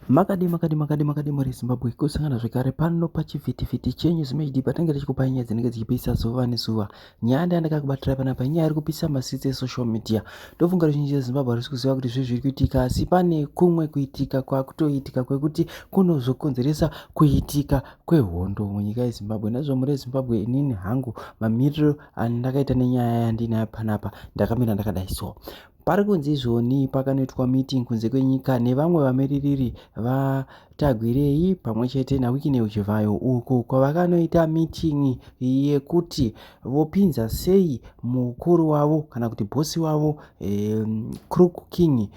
Makadii makadii makadii makadii mhuri yeZimbabwe, kusangana zvekare pano pachivhitivhiti chenyu Zimhd patinenge tichikupai nyaya dzinenge dzichipisa zuva nezuva. Nyaya ndayandakakubatira panapa inyaya iri kupisa masitsi esocial media. Ndofunga ruzhinji reZimbabwe harisi kuziva kuti zvii zviri kuitika, asi pane kumwe kuitika kwakutoitika kwekuti kunozokonzeresa kuitika kwehondo munyika yeZimbabwe. Naizvozvo mhuri yeZimbabwe, inini hangu mamiriro andakaita nenyaya yandinayo panapa ndakamira ndakadai so. Pari kunzi izvoni pakanoitwa meeting kunze kwenyika nevamwe vamiririri vaTagwirei pamwe chete naWicknell Chivayo uko kwavakanoita meeting yekuti vopinza sei mukuru wavo kana kuti bhosi wavo Crook King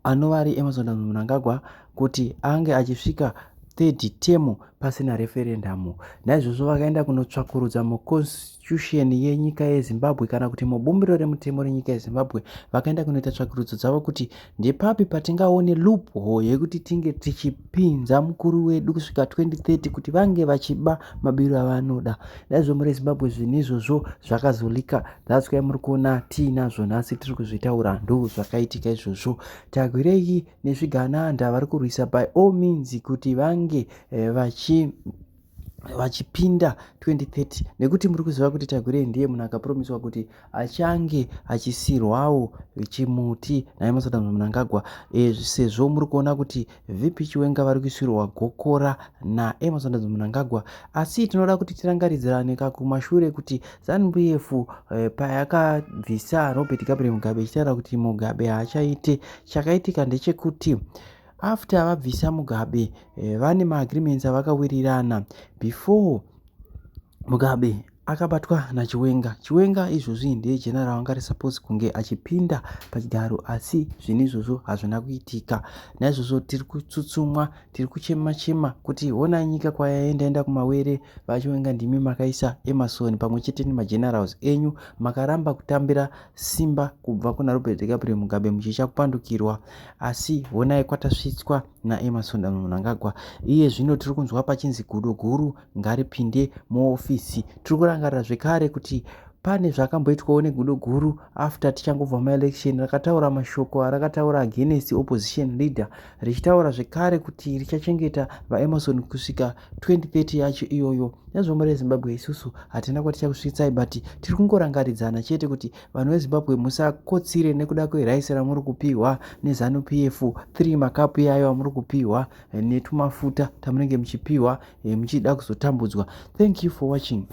anova ari Emmerson Mnangagwa kuti ange achisvika third term pasina referendamu. Naizvozvo vakaenda kunotsvakurudza muconstitution yenyika yeZimbabwe kana kuti mubumbiro remutemo renyika yeZimbabwe. Vakaenda kunoita tsvakurudzo dzavo kuti ndepapi patingaone loophole yekuti tinge tichipinza mukuru wedu kusvika 2030 kuti vange vachiba mabiro avanoda. Naizvo mhuri yeZimbabwe, zvinhu izvozvo zvakazolika. That's why muri kuona tiinazvo nhasi tiri kuzvitaura. Ndo zvakaitika izvozvo. Tagwirei nezvigananda vari kurwisa by all means kuti vange vachipinda 2030, nekuti muri kuziva kuti Tagwirei ndiye munhu akapromiswa kuti achange achisirwawo chimuti naEmmerson Mnangagwa, sezvo muri kuona kuti VP Chiwenga vari kuisirwa gokora naEmmerson Mnangagwa. Asi tinoda kuti tirangaridzirane kakumashure kuti ZANU PF payakabvisa Robert Gabriel Mugabe ichitaura kuti Mugabe haachaite, chakaitika ndechekuti after vabvisa Mugabe, vane maagreements avakawirirana before Mugabe akabatwa naChiwenga. Chiwenga izvozvi ndiye general wanga ari suppose kunge achipinda pachigaro, asi zvinhu izvozvo hazvina kuitika. Naizvozvo tiri kutsutsumwa, tiri kuchema chema kuti honai nyika kwayaenda, enda kumawere. VaChiwenga, ndimi makaisa Emmerson pamwe chete nemagenerals enyu. Makaramba kutambira simba kubva kuna Robert Gabriel Mugabe muchicha kupandukirwa, asi honai kwatasvitswa naEmmerson Mnangagwa. Iye zvino tiri kunzwa pachinzi gudo guru ngaripinde muofisi. Tiri kurangarira zvekare kuti pane zvakamboitwawo negudo guru after tichangobva maelection. Rakataura mashoko arakataura against opposition leader, richitaura zvekare kuti richachengeta vaEmmerson kusvika 2030 yacho iyoyo. Nezvombo reZimbabwe, isusu hatina kwatichakusvitsai, but tiri kungorangaridzana chete kuti vanhu veZimbabwe musakotsire nekuda kweraisi ramuri kupiwa neZANU PF, 3 makapu yayo amuri kupiwa netumafuta tamunenge muchipiwa, muchida kuzotambudzwa. Thank you for watching.